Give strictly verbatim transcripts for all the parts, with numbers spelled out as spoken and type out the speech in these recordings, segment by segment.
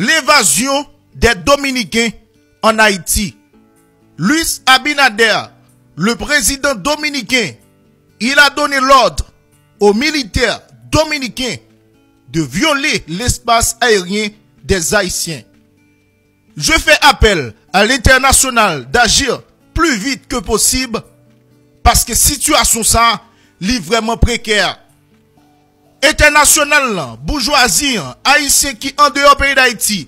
L'évasion des Dominicains en Haïti. Luis Abinader, le président dominicain, il a donné l'ordre aux militaires dominicains de violer l'espace aérien des Haïtiens. Je fais appel à l'international d'agir plus vite que possible, paske sitiyasyon sa li vrèman prekè. Entènasyonal lan, boujwazi an, ayisyen ki andeyò peyi Dayiti,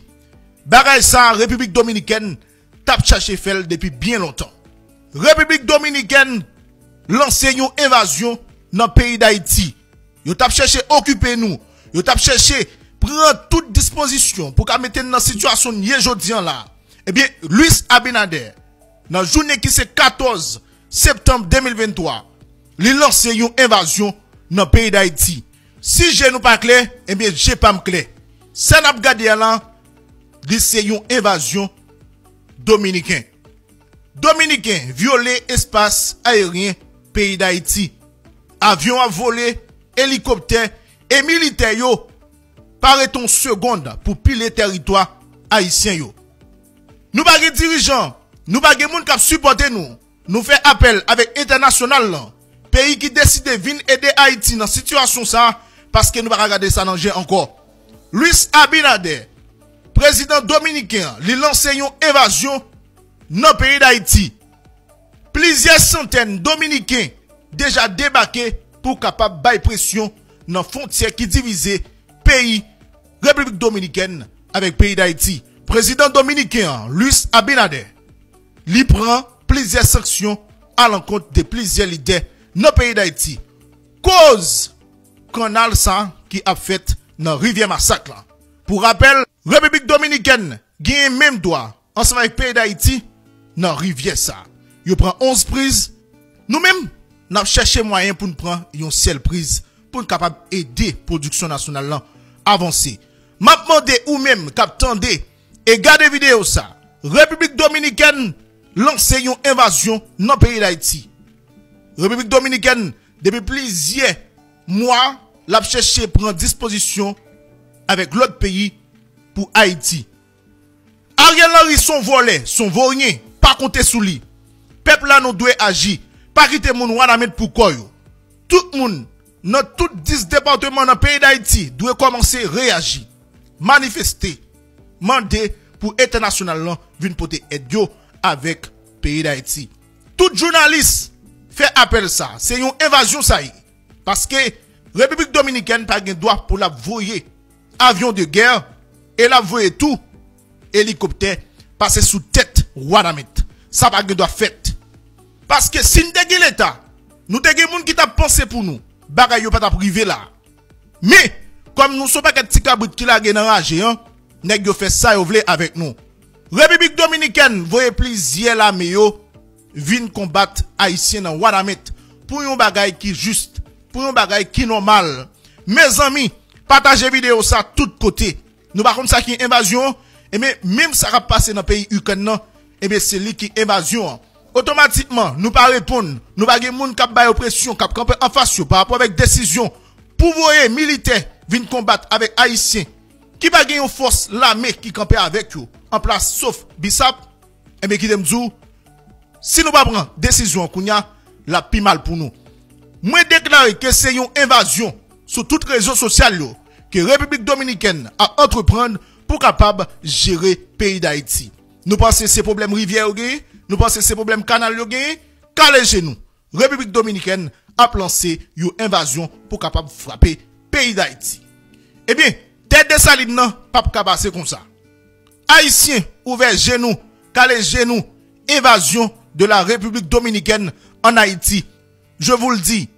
bagay sa a Repiblik Dominikèn t ap chache fè l depi byen lontan. Repiblik Dominikèn lanse yon envazyon nan peyi Dayiti. Yo t ap chache okipe nou. Yo t ap chache pran tout dispozisyon pou ka mete n nan sitiyasyon n ye jodi an la. Ebyen, Luis Abinader, nan jounen ki se katòz septanm de mil venntwa, li lanse yon envazyon nan peyi Dayiti. Si je nou pa klè, ebyen, je pa m klè. Sa n ap gade a la, li se yon envazyon dominiken. Dominiken vyole espas ayeryen peyi Dayiti. Avyon ap vole, elikoptè e militè yo pa ret yon segonn pou pile tèritwa ayisyen yo. Nou pa gen dirijan, nou pa gen moun k ap sipòte nou. Nou fè apèl avèk entènasyonal lan, peyi ki deside vin ede Ayiti nan sitiyasyon sa a, paske nou pa ka gade sa nan je ankò. Luis Abinader, prezidan dominiken an, li lanse yon envazyon nan peyi Dayiti. Plizyè santèn dominiken deja debake pou kapab bay presyon nan fwontyè ki divize peyi Repiblik Dominikèn avèk peyi Dayiti. Prezidan dominiken an, Luis Abinader, li pran plizyè sanksyon alankont de plizyè lidè nan peyi Dayiti. Koz kannal sa ki ap fèt nan Rivyè Masak la. Pou rapèl, Repiblik Dominikèn genyen menm dwa ansanm avèk peyi Dayiti nan rivyè sa. Yo pran onz priz. Nou menm, n ap chèche mwayen pou n pran yon sèl priz pou n kapab ede pwodiksyon nasyonal lan avanse. M ap mande ou menm k ap tande e gade videyo sa, Repiblik Dominikèn lanse yon envazyon nan peyi Dayiti. Repiblik Dominikèn, depi plizyè mwa, l ap chèche pran dispozisyon avèk lòt peyi pou Ayiti. Ariel Henry se yon vòlè, se yon voryen, pa konte sou li. Pèp la nou dwe aji, pa kite moun wanament pou kò yo. Tout moun, nan tout dis depatman nan peyi Dayiti, dwe kòmanse reyaji, manifeste, mande pou entènasyonal lan vin pote èd yo avèk peyi Dayiti. Tout jounalis fè apèl sa, se yon envazyon sa ye. Paske Repiblik Dominikèn pa gen dwa pou l ap voye avyon de gè e l ap voye tou elikoptè pase sou tèt wanament. Sa pa gen dwa fèt. Paske si n te gen Leta, nou te gen moun ki t ap panse pou nou, bagay yo pa t ap rive la. Men, kòm nou se yon pakèt ti kabrit ki lage nan raje an, nèg yo fè sa yo vle avèk nou. Repiblik Dominikèn voye plizyè lame yo vin konbat Ayisyen nan Wanament pou yon bagay ki jis, pou yon bagay ki nòmal. Mezanmi, pataje videyo sa tout kote. Nou pa konn sa ki envazyon an? Ebyen, menm sa k ap pase nan peyi Ikrèn nan, ebyen, se li ki envazyon an. Otomatikman, nou pa reponn, nou pa gen moun k ap bay yo presyon, k ap kanpe anfas yo pa rapò avèk desizyon pou voye militè vin konbat avèk Ayisyen ki pa gen yon fòs lame ki kanpe avèk yo an plas sof BISAP. Ebyen, kite m di w, si nou pa pran desizyon an kounye a, l ap pi mal pou nou. Mwen deklare ke se yon envazyon sou tout rezo sosyal yo ke Repiblik Dominikèn ap antreprann pou kapab jere peyi Dayiti. Nou panse se pwoblèm rivyè yo genyen? Nou panse se pwoblèm kanal yo genyen? Kale je nou. Repiblik Dominikèn ap lanse yon envazyon pou kapab frape peyi Dayiti. Ebyen, tè Desalin nan p ap ka pase konsa. Ayisyen, ouvè je nou, kale je nou, invasion de la République dominicaine en Haïti. Je vous le dis,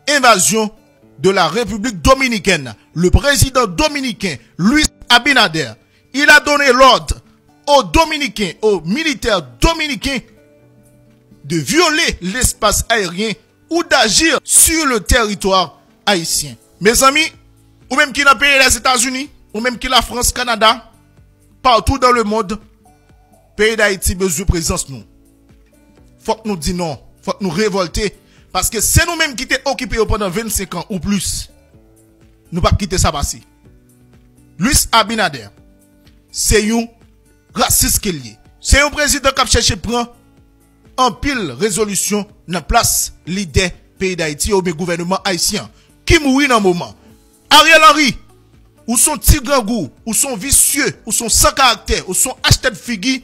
invasion de la République dominicaine. Le président dominicain, Luis Abinader, il a donné l'ordre aux Dominicains, aux militaires dominicains, de violer l'espace aérien ou d'agir sur le territoire haïtien. Mezanmi, ou menm ki nan peyi Lèzetazini, ou menm ki Lafrans, Kanada, partou dans le monde, peyi Dayiti bezwen prezans nou. Fòk nou di non, fòk nou revòlte, paske se nou menm ki te okipe yo pandan vennsenk an ou plis. Nou p ap kite sa pase. Luis Abinader, se yon rasis ke l ye. Se yon prezidan k ap chèche pran anpil rezolisyon nan plas lidè peyi Dayiti oubyen gouvènman ayisyen an. Ki mouri nan moman. Ariel Henry, ou s on ti grangou, ou s on visye, ou s on san karaktè, ou s on achtèd figi,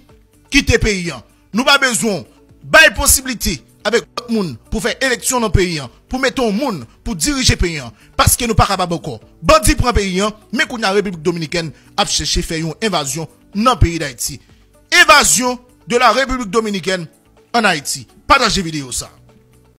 kite peyi an. Nou pa bezwen w. Bay posiblite avèk lòt moun pou fè eleksyon nan peyi an, pou mete yon moun pou dirije peyi an, paske nou pa kapab ankò. Bandi pran peyi an, men kounye a Repiblik Dominikèn ap chèche fè yon envazyon nan peyi Dayiti. Invasion de la République Dominicaine en Haïti. Pataje videyo sa.